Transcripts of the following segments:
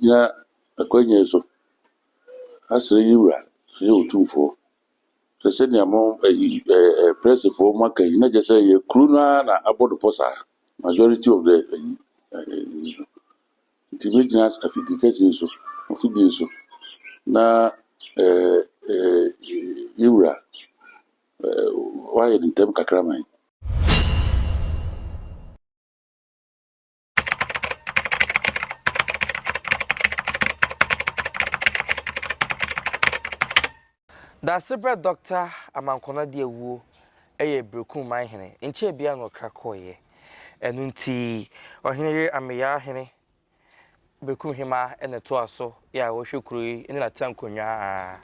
Mɛgyina akwannya yi so asrɛ yɛn wura ne Otumfoɔ sɛ sɛnea mo ayi ɛɛ ɛɛ prɛsefoɔ mo aka yi na kyerɛ sɛ yɛ kuro no ara na abɔ no pɔ saa majority of the ayi ɛɛ no nti mɛgyina afidie kɛseɛ so afidie so na ɛɛ ɛɛ yɛn wura ɛɛ wayɛ ne ntɛm kakra ma yɛn. Daasebrɛ Dɔkta Amankona Diawuo yɛ Berekum manhene. Nkyɛɛ biara na ɔkra kɔeɛ. Ɛno nti ɔhene yere Ameyaa hene Berekum hemaa na ɛtoa so yɛ a ɔhwɛ kuro yi ne n'atenankonnwa ara.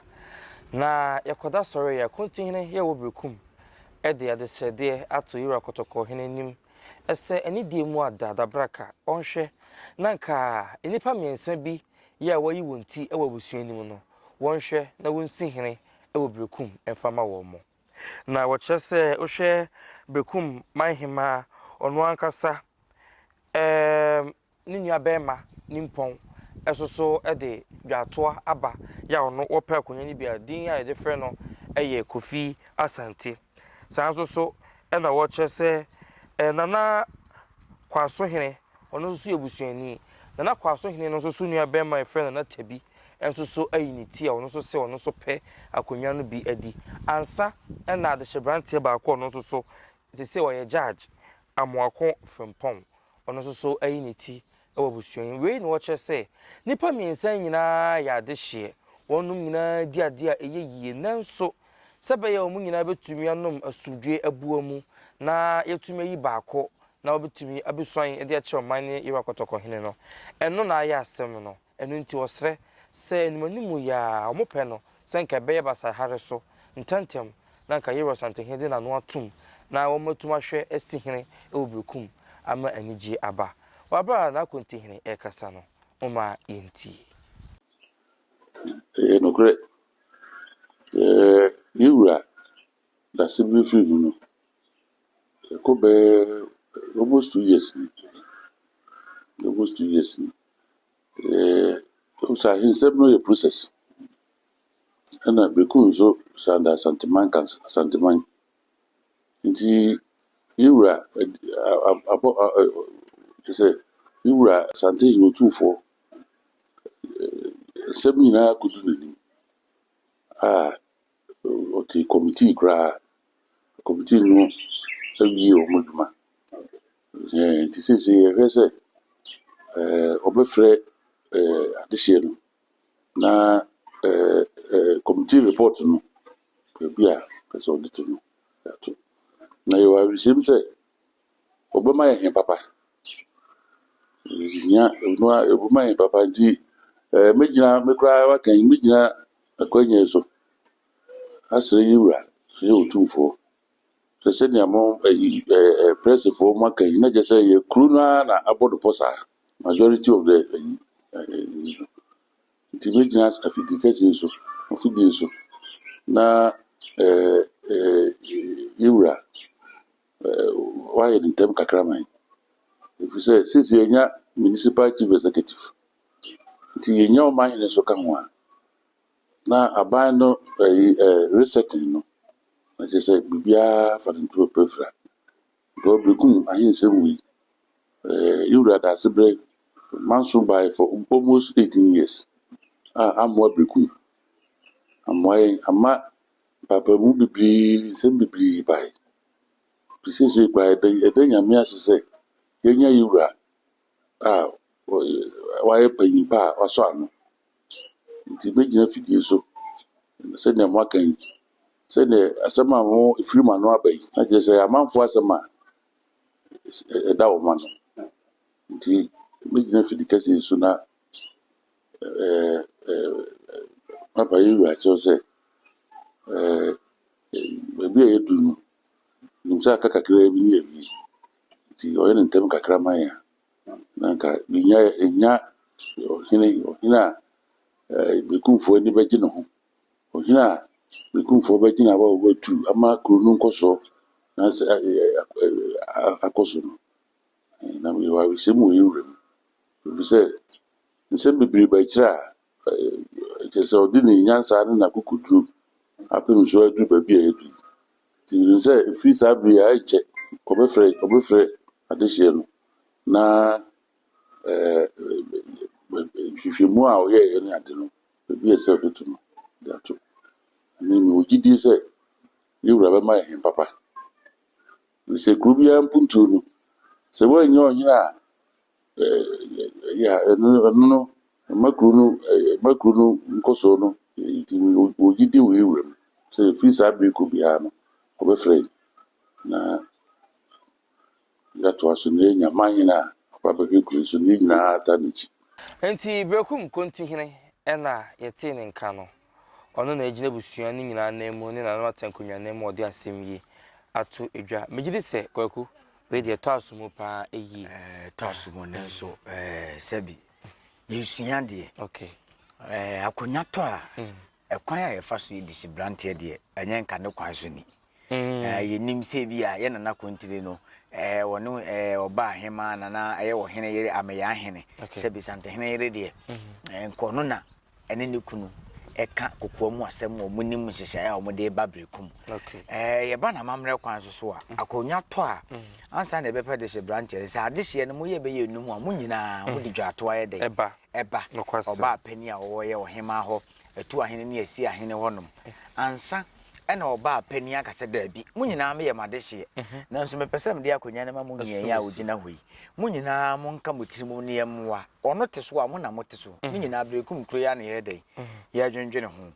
Na yɛkɔda sɔreeɛ a, Kontihene yɛ wɔ Berekum de adesrɛdeɛ ato Yewura Kɔtɔkɔ hene anim sɛ anidie mu ada adabraka ɔnhwɛ na anka nnipa mmiɛnsa bi yɛ a wɔayi wɔn ti wɔ abusua no mu no, wɔnhwɛ na wɔnsi hene wɔ Berekum mfa mma wɔn. Na wɔkyerɛ sɛ wohwɛ Berekum man hemmaa, ɔno ankasa ɛɛm, ne nuabarima Nimpɔn nso so de dwatoa aba yɛ a ɔno wɔpɛ akonnwa no bi a din a yɛde frɛ no yɛ Kofi Asante. Saa nso so na wɔkyerɛ sɛ Nana Kwasohene, ɔno nso so yɛ busuani. Nana Kwasohene no nso so nuabarima a yɛfrɛ no Nana Tabi nso so ayi ne ti a ɔno nso sɛ ɔno nso pɛ akonnwa no bi adi. Ansa na adehyeberanteɛ baako a ɔno nso so seesei ɔyɛ judge, Amoako Frimpong, ɔno nso so ayi ne ti wɔ abusua yi mu. Wei na wɔkyerɛ sɛ nnipa mmiɛnsa yi nyinaa yɛ adehyeɛ. Wɔnom nyinaa di adeɛ a ɛyɛ yie nanso sɛ ɛbɛyɛ a wɔn nyinaa bɛtumi anom asomdwoeɛ abua mu na yɛatumi ayi baako na wɔbɛtumi abɛsuan de akyerɛ ɔman ne Yehowa Kɔtɔkɔhene no, ɛno na ayɛ asɛm no. Ɛno nti wɔsrɛ sɛ animanimu yi ara wɔpɛ no sɛ anka ɛbɛyɛ basahare so ntɛmntɛm na anka Yeross Antehene de n'ano atom na wɔatum ahwɛ asi hene wɔ Berekum ama anigye aba. Wɔ bere a n'akontihene rekasa no, momma yentie. Ɛyɛ nokorɛ, yɛn wura Dasebere firii mu no, ɛkɔ bɛyɛ almost 2 years ni, almost 2 years ni. Wohu sɛ ahensɛm no yɛ process. Ɛna Berekum nso san da Asanteman council, Asanteman. Nti yɛn wura abɔ kyerɛ sɛ yɛn wura Asantehene Otumfoɔ nsɛm nyinaa kɔdu n'anim a ɔte committee koraa. Committee no awie wɔn adwuma. Nti seesei yɛhwɛ sɛ wɔbɛfrɛ adehyeɛ no na committee report no baabi a pɛ sɛ ɔde to no ato. Na yɛwɔ awerɛhyɛm sɛ wɔbɛma yɛn he papa. Hia wɔbɛma yɛn papa nti mɛgyina me koraa waka yi mɛgyina akwannya yi so asrɛ yɛn wura ne Otumfoɔ sɛ sɛnea mo ayi prɛsefoɔ mo aka yi na kyerɛ sɛ yɛ kuro no ara na abɔ no pɔ saa majority of the ayi no nti mɛgyina afidie kɛseɛ so afidie so na yɛn wura wayɛ ne ntɛm kakra ma yɛn ɛfiri sɛ seesei yɛnya municipal chief executive nti yɛnya ɔmanhene nso ka ho a na aban no ɛyi resetting no na kyerɛ sɛ biribiara fa ne ntoma pɛfira because Berekum ahensɛm wei yɛwura Daasebrɛ manso bae for almost 18 years a ammoa Berekum ammoa yɛn amma mpaapaemu bebree nsɛm bebree bae nti seesei koraa yɛda Nyame ase sɛ yɛanya yɛwura a wayɛ panyin pa a wasɔ ano nti mɛgyina fidie so sɛnea moaka yi sɛdeɛ asɛm a mo ɛfiri mo ano aba yi na kyerɛ sɛ amanfoɔ asɛm a ɛda wɔn ano nti mɛgyina fidi kɛseɛ so na papa yi wura kyerɛw sɛ baabi a yɛduru no nim sɛ aka kakraa bi ne yɛawie nti ɔyɛ ne ntɛm kakra ma yɛn a na nka yɛnya yɛnya ɔhene a Berekumfoɔ ani bɛgye ne ho ɔhene a Berekumfoɔ bɛgye n'aba a wɔbɛtu ama kuro no nkɔsoɔ na sɛ akɔ so no na mewɔ awerɛhyɛmu wɔ yɛn wura mu ɛfiri sɛ Nsɛm bebree ba akyire a, kyerɛ sɛ ɔde ne nyansa ne n'akokoduru apem so aduru baabi a yɛadu yi. Nti menim sɛ ɛfiri saa bere yi a ɛnkyɛ ɔbɛfrɛ ɔbɛfrɛ adehyeɛ no na nhwehwɛmu a ɔyɛeɛ ne ade no, baabi a ɛsɛ sɛ ɔde to no, ɔde ato. Ɛno mewɔ gyidie sɛ yɛn wura bɛma yɛn hene papa. Ɛfiri sɛ kuro biara mpuntuo no, sɛ woannya ɔhene a ɛyɛ a ɛno ɛno no ɛma kuro no ɛma kuro no nkɔsoɔ no nti mewɔ gyidie wɔ yɛn wura mu sɛ ɛfiri saa bere kɔ biara no ɔbɛfrɛ yɛn na yɛatoa so na yɛanya manhene a ɔba bɛhwɛ kuro yi so na yɛn nyinaa taa n'akyi. Enti Berekum Kontihene na yɛtee ne nka no, ɔno na agyina abusua no nyinaa ananmu ne nananom atɛnkonwa ananmu a ɔde asɛm yi ato dwa. Megye di sɛ, Kwaku, wei deɛ ɛtɔ aso mu paa yie. Ɛtɔ aso mu nanso sɛbi yɛsua adeɛ. Okay. Akonnwa tɔ a, ɛkwan a yɛfa so yɛdi sibranteɛ deɛ ɛnyɛ nka ne kwan so ni. Yɛnim sɛ bi a yɛ nana kontire no wɔne ɔba ahema nana ɛyɛ ɔhene yere ameyaa hene sɛbi santehene yere deɛ nka ɔno na ɛne ne kunu ɛka kokoa mu asɛm a wɔn nim nhyehyɛeɛ a wɔde ba berekum. Yɛba n'amammerɛ kwan so so a akonnwa tɔ a ansa na ɛbɛpɛ dehye branteɛ sɛ adehyeɛ no moyɛ bɛyɛ enum a mo nyinaa mode dwaatoa yɛ dɛn ɛba ɔbaa panin a ɔwɔ yɛ ɔhemaa hɔ atu ahene ne asi ahene hɔnom ansa ɛna ɔbaa panin aka sɛ daabi mo nyinaa meyɛ mo adehyeɛ nanso mepɛ sɛ mede akonnwa no ma mo nua yi a ɔgyina hɔ yi mo nyinaa monka mo tiri mu ne yɛmmoa ɔno te so a mo na mote so ne nyinaa berekum kuro yi a na yɛyɛ dɛn yɛdwendwene ho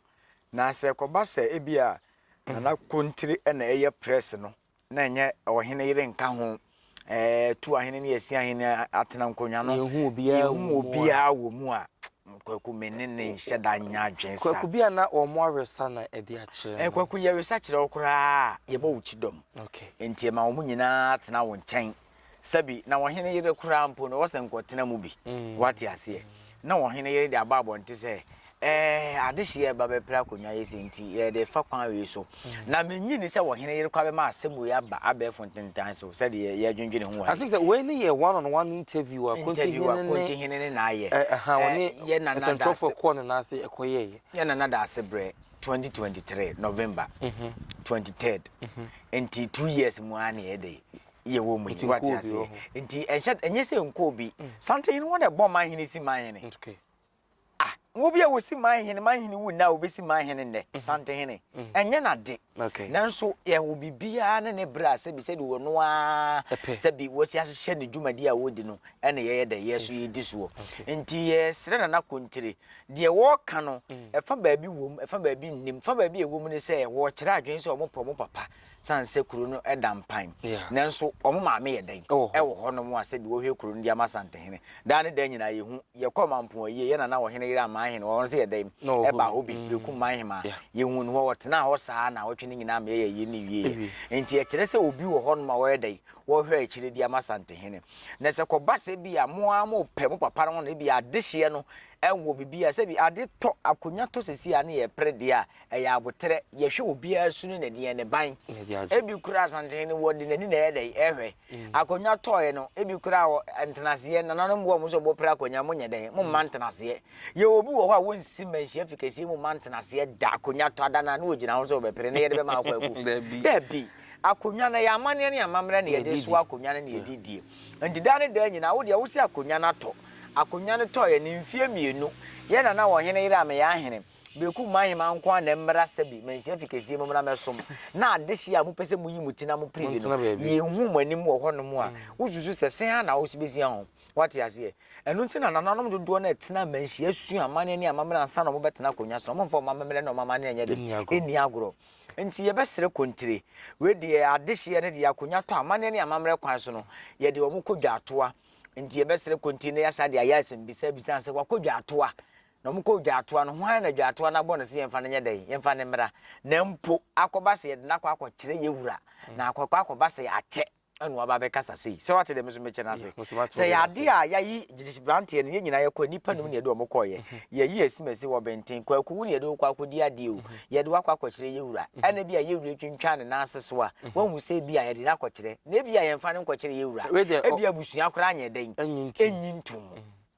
na sɛ ɛkɔba sɛ ebi a nana kontire ɛna ɛyɛ press no na ɛnyɛ ɔhene yere nka ho, ɛɛ tu ahene ne asi ahene atena nkonnwa no, yɛhu obiara wɔ mu a, Kwaku me ne ne nhyɛ da nyɛ adwene sa. Kwaku bi a na wɔn awesa na ɛde akyerɛ no. Kwaku yɛwesa kyerɛ wo koraa a, yɛbɔ wo kyidɔm. Okay. Nti ɛma wɔn nyinaa tena wo nkyɛn. Sɛbi, na ɔhene yere koraa mpo no, ɔwɔ sɛ nkɔtena mu bi. Woate aseɛ? Na ɔhene yere de aba abɔnte sɛ, Ɛɛ, adehyeɛ reba bɛpere akonnwa yi sei nti, yɛde refa kwan wei so. Na mennye nni sɛ ɔhene yere koraa bɛma asɛm wei aba abɛɛfo ntentan so sɛdeɛ yɛredwendwene ho wɔ ha I yi. think sɛ wei ne yɛ one on one interview a Interview a Kontihene ne Kontihene ne na ayɛ. ɛ, ɛha, Ɛ, ɔne yɛ Nana nsɛntwerɛfoɔ Daase. kɔɔ ne nan ase ɛkɔyɛeɛ. Yɛ Nana Daasebrɛ, 2023 November 23rd. Nti 2 years mu ara na yɛyɛ dɛ yɛwɔ mu yi, Nti wate nkɔɔ bi wɔ aseɛ. ho. Nti ɛnhyɛ, ɛnyɛ sɛ nkɔɔ bi. Santehene wɔn na ɛbɔ man hene si man hene. Ah, wo bi a wɔsi man hene, man hene wu nnɛ a wɔbɛsi man hene nnɛ, Santehene. Ɛnyɛ n'ade. Nanso yɛwɔ biribiara ne ne berɛ a sɛbi sɛdeɛ ɔno ara sɛbi wɔasi ahyehyɛ ne dwumadi a wɔredi no ɛna yɛyɛ dɛ yɛ so yɛdi soɔ. Nti yɛsrɛ Nana Kontire, deɛ wɔreka no ɛfa baabi wom, ɛfa baabi nnim. Fa baabi a ɛwɔ mu ne sɛ wɔrekyerɛ adwene sɛ wɔpɛ wɔn papa sane sɛ kuro no da mpan. Nanso wɔn maame yɛ dɛn? Ɛwɔ hɔnom a sɛbi wɔhwɛ kuro no de ama Asantehene. Daa ne daa nyinaa yɛhu, yɛkɔ Mampong ayie, yɛn nana ɔhene yere Amanhene, ɔno nso yɛ dɛn? Ɛbaa hɔ bi, Berekum Manhemaa. Yɛhuu no hɔ, ɔtenaa hɔ saa naawɔtwe no nyinaa ma yɛyɛ ayie no wieeɛ. Enti ɛkyerɛ sɛ obi wɔ hɔnom a ɔyɛ dɛn? Wɔhwɛ akyire de ama Asantehene. Na sɛ kɔba sɛ bi a mo ara mopɛ mo papa no ho no, ebi a adehyeɛ no wɔ biribi a sɛbi ade tɔ, akonnwa tɔ seesei a ne yɛpere deɛ a, Ɛyɛ aboterɛ, yɛhwɛ obiara su ne ne deɛ, ne ban. Ebi koraa Asantehene no wɔde n'ani na ɛyɛ dɛn ɛhwɛ. Akonnwa tɔɔɛ no, ebi koraa wɔ ntenaseɛ, nananom boa wɔn sɛ wɔbɛpere akonnwa, monyɛ dɛn, momma ntenaseɛ. Yɛwɔ obi wɔ hɔ a wɔnsi manhyia fi kɛseɛ mu mma ntenaseɛ da, akonnwa tɔ ada no a na ɔgyina ho sɛ ɔbɛpere na yɛde bɛma akɔ agu. Dabi. Akonnwa no ɛyɛ amanneɛ ne amammerɛ na yɛde soa akonnwa no na yɛde die. Nti daa ne daa nyinaa wo deɛ wo se akonnwa no atɔ. Akonnwa no tɔɔɛ no mfeɛ mmienu, yɛn nana ɔhene yere Ameyaa Ahene, Berekum m'ahemaa nko ara na ɛmmra sɛbi manhyia fi kɛseɛ mu mmra mɛsom, na adehyeɛ a mopɛ sɛ moyi mo ti na mopere bi no, yɛnhu mo anim wɔ hɔnom a, wosusu sɛ sɛn ara na wobɛsi ho? Woate aseɛ? Ɛno nti na nananom dodoɔ no a ɛtena manhyia sua amanneɛ ne amammerɛ ansa na wɔbɛtena akonnwa so no, wɔmfa wɔn amammerɛ ne wɔn amanneɛ nyɛ dɛn? Nni agorɔ. Nti yɛbɛsrɛ kontire, wei deɛ adehyeɛ no deɛ akonnwa tɔ amanneɛ ne amammerɛ kwan so no, yɛde wɔn kɔ dwaatoa. Nti yɛbɛsrɛ kontire na yɛasa de ayɛ asɛmbisa abisa sɛ wakɔ dwaatoa? Na wɔkɔɔ dwaatoa no, hwan na dwaatoa no abɔ no sɛ yɛmfa no nyɛ dɛn? Yɛmfa no mmra. Na mpo akɔba sɛ yɛde no akɔ akɔkyerɛ yɛn wura, na akɔkɔ akɔba sɛ yɛakyɛ ɛna waba abɛkasa sei. Sɛ wate deɛ me nso mekyɛ no ase? Sɛ yɛ adeɛ a yɛayi gyegye branteɛ no, yɛn nyinaa yɛkɔ, nnipa num na yɛde wɔn kɔeɛ. Yɛayi asimasi wɔ benten, Kwaku wo na yɛde wo kɔ akɔdi adeɛ o, yɛde wo akɔ akɔkyerɛ yɛn wura. Ɛna ebi a yɛn wura twintwan ne nan ase so a, wahu sɛ ebi a yɛde no akɔkyerɛ, na ebi a yɛmfa no nkɔkyerɛ yɛn wura. Ebi a abusua koraa nyɛ dɛn? Ɛnyi ntom.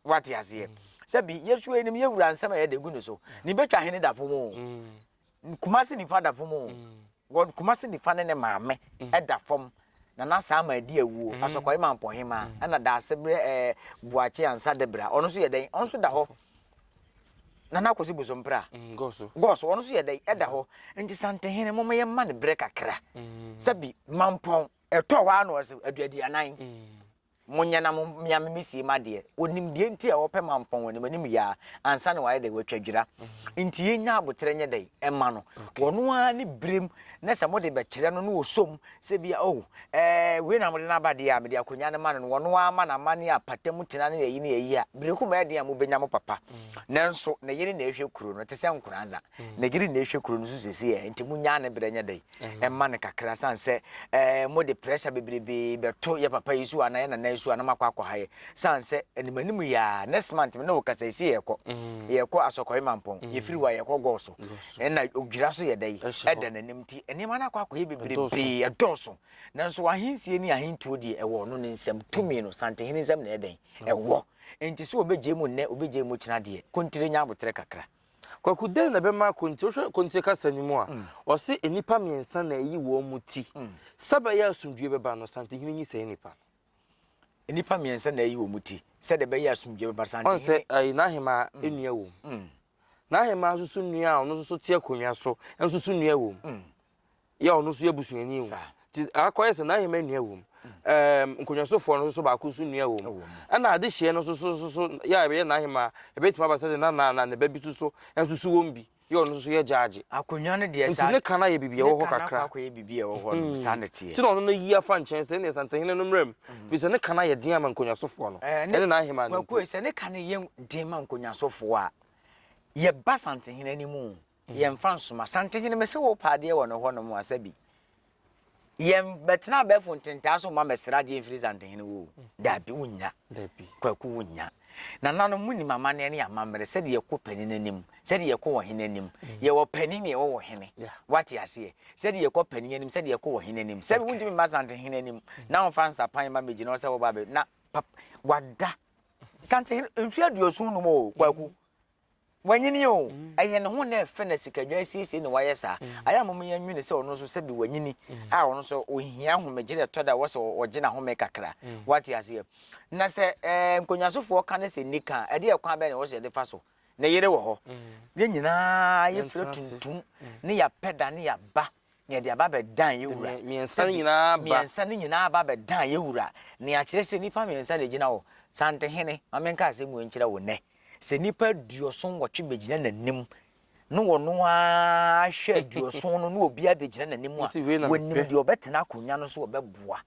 Wate aseɛ? Sɛbi, yɛso yɛnim yɛ wura nsɛm a yɛde gu ne so. Ne bɛtwa hene da fam o. Kumasi nifa da fam o. Wɔ Kumasi nifa ne ne maame da fam. Nana Saama adi awuo, Asɔkɔre Mampɔhema, ɛna Daasebrɛ ɛɛ Boakye Ansa Debra, ɔno nso yɛ dɛn? Ɔno nso da hɔ. Nana Akwasi Bosompra, Gɔso, ɔno nso yɛ dɛn? Ɛda hɔ. Nti Santehene, momma yɛmma no berɛ kakra. Sɛbi, Mampɔn, ɛtɔ hɔ ara na ɔse aduaduanan. Monyɛ na mo mea me mesie m'adeɛ. Ɔnim deɛ nti a ɔpɛ mampɔn wɔ anim yaa ansa na wayɛ dɛ watwa dwira. Nti yɛnya aboterɛ nyɛ dɛn ɛma no. Ɔno ara ne berɛm na sɛ mode bɛkyerɛ no na ɔsom sɛ bia oh ɛɛ wei na mode no aba deɛ a mede akonnwa no ma no no ɔno ara ma no amanneɛ apata mu tena ne ayi ne ayi a berɛku ma ɛden a mobɛnya mo papa. Nanso ne yere na ɛhwɛ kuro no te sɛ Nkoranza. Ne yere na ɛhwɛ kuro no so seesei ɛ nti monyaa ne berɛ nyɛ dɛn ɛma no kakra sane sɛ ɛɛ mode pressure bebrebee bɛto yɛ papa yi so anaa yɛ nana yi so a na makɔ akɔha yɛ sane sɛ anim anim yi a next month me ne wo kasa esi yɛkɔ mm. yɛkɔ asɔkɔre mampɔn mm. yɛfiri hɔ a yɛkɔ gɔɔ so ɛna odwira so yɛ dɛ yi ɛda n'anim nti nneɛma no akɔ akɔyɛ bebrebee ɛdɔɔso nanso ahensie ne ahentuo deɛ ɛwɔ ɔno ne nsam tumi no santehene nsam na ɛdɛn ɛwɔ nti sɛ wɔbɛgye mu nnɛ wɔbɛgye mu kyena deɛ kontire nya aboterɛ kakra. Kwaku, dɛn na ɛbɛma akonti? Wohwɛ akonti kasa no mu a, ɔse nnipa mmiɛnsa na ayi wɔn mu ti. Sɛ ɛbɛyɛ a asomdwoe bɛba no, Santehene nyi saa nnipa no. Nnipa mmiɛnsa na ayi wɔn ti sɛdeɛ ɛbɛyɛ a asomdwoe bɛba, Santehene. Ɔn sɛ ayi n'ahemaa nua wɔ mu. N'ahemaa nso so nua a ɔno nso so te akonnwa so nso so nua wɔ mu. Yɛ ɔno nso yɛ busuani o. Nti akɔyɛ sɛ n'ahemman nnua wɔ mu. Ɛɛm nkonnwasofoɔ no nso so baako nso nnua wɔ mu. Ɛna adehyeɛ no nso so so so yɛ a ɛbɛyɛ n'ahemman ɛbɛtumi aba sɛ de nana anaa ne ba bi nso so nso so wɔ mu bi. Yɛ ɔno nso so yɛ gyaagye. Akonnwa no deɛ saa. Nti ne ka no ayɛ biribi ɛwɔ hɔ kakra. Ne ka no akɔ akɔyɛ biribi a ɛwɔ hɔ no saa na ɛteɛ. Nti na ɔno no yi afa nkyɛn sɛ ɛnneɛ Asantehene no mmra mu. Firi sɛ ne ka no ayɛ den ama nkonnwasofoɔ no ɛne n'ahemman no mpo. Kwaku sɛ ne ka no yɛ den ma nkonnwasofoɔ a, yɛba Asantehene anim o. Yɛmfa nsoma. Santehene, mese wo pɛ adeɛ wɔ ne hɔ nom a, sɛbi. Yɛn bɛtena abɛɛfo ntentaa so mma mɛsrɛ adeɛ mfiri Santehene hɔ o. Daabi, wonnya. Kwaku, wonnya. Nananom, monim amanneɛ ne amammerɛ, sɛdeɛ yɛkɔ panin anim, sɛdeɛ yɛkɔ ɔhene anim. Yɛwɔ panin na yɛwɔ ɔhene. Woate aseɛ? Sɛdeɛ yɛkɔ panin anim, sɛdeɛ yɛkɔ ɔhene anim. Sɛbi wontumi mma Santehene anim na womfa nsapan mma mmɛgyina hɔ sɛ woba abɛ, na pap, wada. Santehene, mfeɛ 75 o, Kwaku. Wanyini o, ɛyɛ ne ho na ɛfɛ na sikadwa asiesie na wayɛ saa. Ayɛ a mom yɛnwene sɛ ɔno nso sɛbi wanyini a ɔno nso ohia ahomegye na ɛtɔ da wɔ sɛ ɔgye n'ahome kakra. Wate aseɛ? Na sɛ ɛɛ nkonnwasofoɔ ka ne sɛ nni ka a, ɛdeɛ kwan bɛn na ɛwɔ sɛ yɛde fa so? Ne yere wɔ hɔ. Yɛn nyinaa yɛfira tuntum ne yɛapɛ da ne yɛaba na yɛde aba abɛdan yɛn wura. Mmiɛnsa no nyinaa ba. Mmiɛnsa no nyinaa aba abɛdan yɛn wura. Nea kyerɛ sɛ nnipa mmiɛnsa na ɛgyina hɔ. Santehene, ma menka asɛm wei nkyerɛ wo nnɛ. Sɛ nnipa aduɔson nwɔtwe bɛgyina n'anim na ɔno ara hwɛ aduɔson no na obiara bɛgyina n'anim a, wɔnim deɛ ɔbɛtena akonnwa no so ɔbɛboa.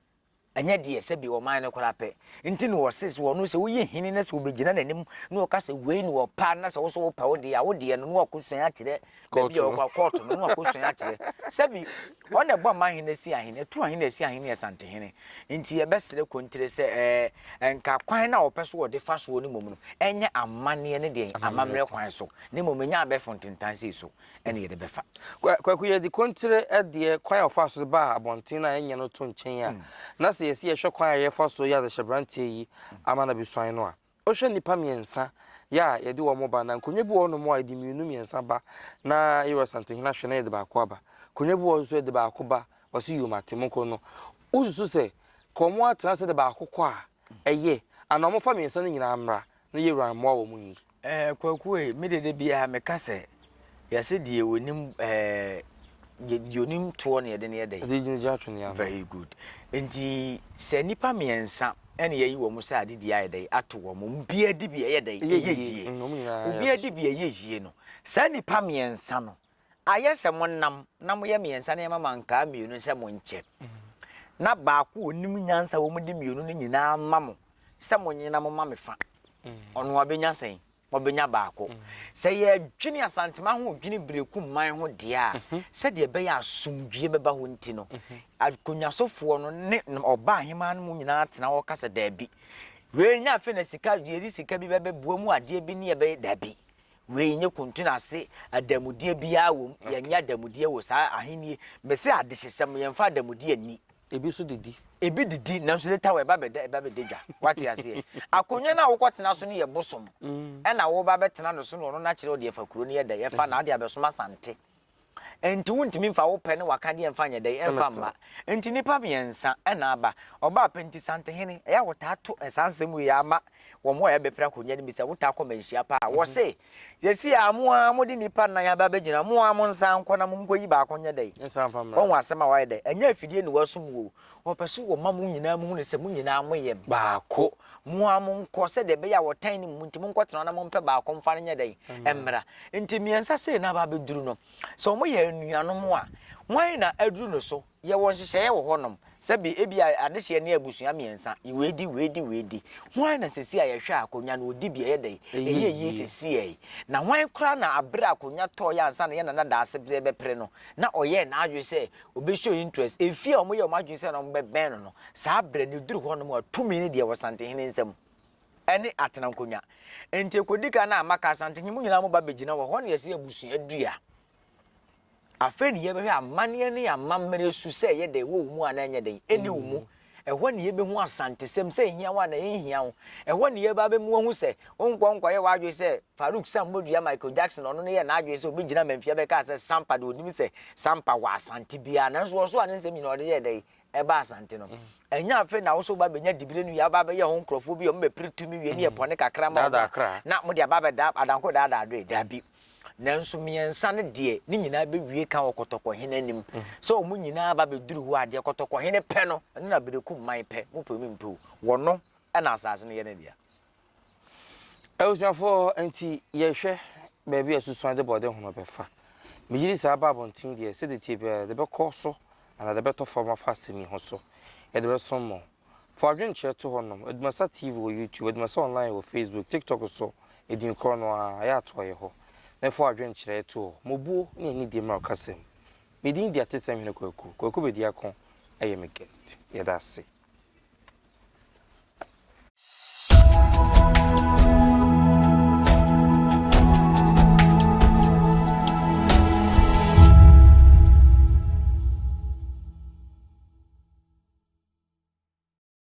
Ɛnyɛ deɛ sɛbi ɔman no koraa pɛ nti na ɔse sɛ ɔno sɛ woyi hene na sɛ ɔbɛgyina n'anim na ɔka sɛ wei na ɔpɛ a na sɛ wo so wopɛ wo deɛ a wo deɛ no na wakɔsua akyerɛ baabi a ɔkɔ kɔɔto no na wakɔsua akyerɛ sɛbi ɔno na ɛbɔ ma ahene si ahene ɛto ahene asi ahene yɛ santehene nti yɛbɛsrɛ kontire sɛ ɛɛ nka kwan na ɔpɛ so ɔde fa soɔ no mmom no ɛnyɛ amanneɛ ne deɛ amammerɛ kwan so na mmom ɛnyɛ abɛɛfo ntentan sei so ɛne yɛde bɛfa. Kwaku, yɛde kontire deɛ kwan a wɔfa so de ba abɔnten no a ɛnyɛ no to nkyɛn a, na sɛ yɛsi yɛhwɛ kwan a yɛfa so yɛ adehyɛberanteɛ yi ama no abɛsuan no a, wohwɛ nnipa mmiɛnsa yɛ a yɛde wɔn ba, na nkonnwa bi wɔ hɔnom a yɛde mmienu mmiɛnsa ba na Yewura Asantehene ahwɛ na yɛde baako aba. Nkonnwa bi wɔ hɔ nso yɛde baako ba, wɔse yom ate monkɔ no. Wosusu sɛ ka wɔn atena ase de baako kɔ a, ɛyɛ anaa wɔmfa mmiɛnsa no nyinaa mmra na Yewura mmoa wɔn nyi? Eh Kwaku ei, me deɛ da biara meka sɛ, yɛse deɛ onim eh, deɛ onim toɔ na yɛde no yɛ dɛn? Yɛde gyina twene ano. Very good. Nti sɛ nnipa mmiɛnsa ɛna yɛayi wɔn sɛ adedie ayɛ dɛn ato wɔn, obiara di bi ɛyɛ dɛn? Ɛyɛ yie. Obiara di bi ɛyɛ yie no, saa nnipa mmiɛnsa no, ayɛ sɛ monam na moyɛ mmiɛnsa na yɛma mo ankaa mmienu sɛ monkyɛ, na baako a ɔnim nyansa wɔ mu de mmienu no nyinaa ma mo sɛ monnye na momma me fa. Ɔno ɔbɛnya sɛn? Ɔbɛnya baako. Sɛ yɛdwene Asantema ho dwene Berekum man ho deɛ a, sɛdeɛ ɛbɛyɛ a asomdwoeɛ bɛba hɔ nti no, akonnwasofoɔ no ne ɔbaa ahemaa no mu nyinaa tena hɔ ka sɛ daabi. Wei nyɛ afei na sika, yɛde sika bi bɛbɛboa mu adeɛ bi ne yɛbɛyɛ, daabi. Wei nyɛ kuntun ase adanmudeɛ biara wɔ mu. Yɛnyɛ adanmudeɛ wɔ saa ahennie. Mese adehyesɛm, yɛmfa adanmudeɛ nni. Ebi nso didi. Ebi didi nanso later wɔ ɛba bɛda ɛba bɛda dwa. Wate aseɛ? Akonnwa no a wokɔtena so no yɛ bosom. Ɛna woba bɛtena no so na ɔno no akyerɛ wo deɛ fa kuro no yɛ dɛ ɛfa na wode abɛsom Asante. Enti wontumi mfa wo pɛ ne w'akadeɛ mfa nyɛ dɛn? Mfa mma. Enti nnipa mmiɛnsa na aba. Ɔbaa pɛ nti Santehene, ɛyɛ a wɔtaa to saa nsɛm wei ara ma wɔn a ɛbɛpere akonnwa no bi sɛ wotaa kɔ manhyia paa. Wɔse, seesei a mo ara mode nnipa nnan aba abɛgyina, mo ara monsan nkɔ na monkɔyi baako nyɛ dɛn? Wahu asɛm a wayɛ dɛn? Ɛnyɛ afidie na wasum wo o. Ɔpɛ sɛ wɔma mo nyinaa mohunu sɛ mo nyinaa moyɛ baako. Mo ara monkɔ sɛdeɛ ɛbɛyɛ a wɔtan ne mu nti monkɔtena hɔ na mompɛ baako mfa no nyɛ dɛn? Mmra. Nti mmiɛnsa sei na aba abɛduru no, sɛ wɔyɛ anuanom a, hwan na aduru no so? Yɛwɔ nhyehyɛeɛ wɔ hɔnom. Sɛbe ebia adehyeɛ ne abusua mmiɛnsa, wei di, wei di, wei di. Hwan na seesei a yɛhwɛ a akonnwa no ɔdi bi a ɛyɛ dɛn? Ɛyɛ yie seesei. Na hwan koraa na aberɛ a akonnwa tɔeɛ ansa na yɛn nana Daasebrɛ rebɛpere no, na ɔyɛɛ n'adwene sɛ ɔbɛ show interest? Efie a wɔyɛɛ wɔn adwene sɛ na wɔbɛbɛn no no, saa berɛ no ɛduru hɔnom a, tumi no deɛ wɔ Santehene nsam. Ɛne atenankonnwa. Enti ɛkɔdi kan na maka Asantehene, mo nyinaa moba bɛgyina hɔ, ɛhɔ na yɛsi abusua dua. Afei na yɛbɛhwɛ amanneɛ ne amammerɛ su sɛ ɛyɛ dɛn, ɛwɔ wo mu anaa ɛnyɛ dɛn, ɛnni wo mu. Ɛhɔ na yɛbɛhu Asantesɛm sɛ ɛhia wo anaa ɛnhia wo. Ɛhɔ na yɛba abɛmu ahu sɛ wonkɔ nkɔyɛ w'adwene sɛ Farouk Sammodua Michael Jackson ɔno no yɛɛ n'adwene sɛ ɔbɛgyina Mamfia bɛkaa sɛ Sampa deɛ ɔnim sɛ Sampa wɔ Asante biara nanso ɔso a ne nsɛm nyinaa ɔde yɛɛ dɛn ɛba Asante no. Ɛnyɛ afei na wo nso woba bɛnya dibire no wie aba abɛyɛ ho nkurɔfoɔ bi a wɔbɛpere tumi wie ne yɛ pɔne kakra ma wɔn a na mode aba abɛda adanko daadaa doe. Dabi. Nanso mmiɛnsa no deɛ ne nyinaa bɛwie ka wɔ Kɔtɔkɔhene anim. Sɛ wɔn nyinaa ba bɛduru hɔ a, deɛ Kɔtɔkɔhene pɛ no, ɛno na Berekum man pɛ, mopɛ o mempɛ o, wɔno na asase no yɛ ne dea. Abusuafoɔ, nti yɛhwɛ baabi a susuan de bɔde hono bɛfa. Megye di saa ba abɔnten deɛ, sɛdeɛ ɛteɛ biara, yɛde bɛkɔ so anaa yɛde bɛtɔ fam afa asɛm yi ho so. Yɛde bɛsom mo. Fa w'adwenkyerɛ to hɔ nom. Adumasa TV wɔ YouTube, Adumasa Online wɔ Facebook, TikTok nso, edin korɔ no ara, yɛ ato yɛ hɔ. Na fa w'adwenkyerɛ to hɔ. Mobuo ne anidie mmra ɔkasa mu. Me din de Atesɛm Hene Kwaku. Kwaku Bediako yɛ me guest. Yɛda ase.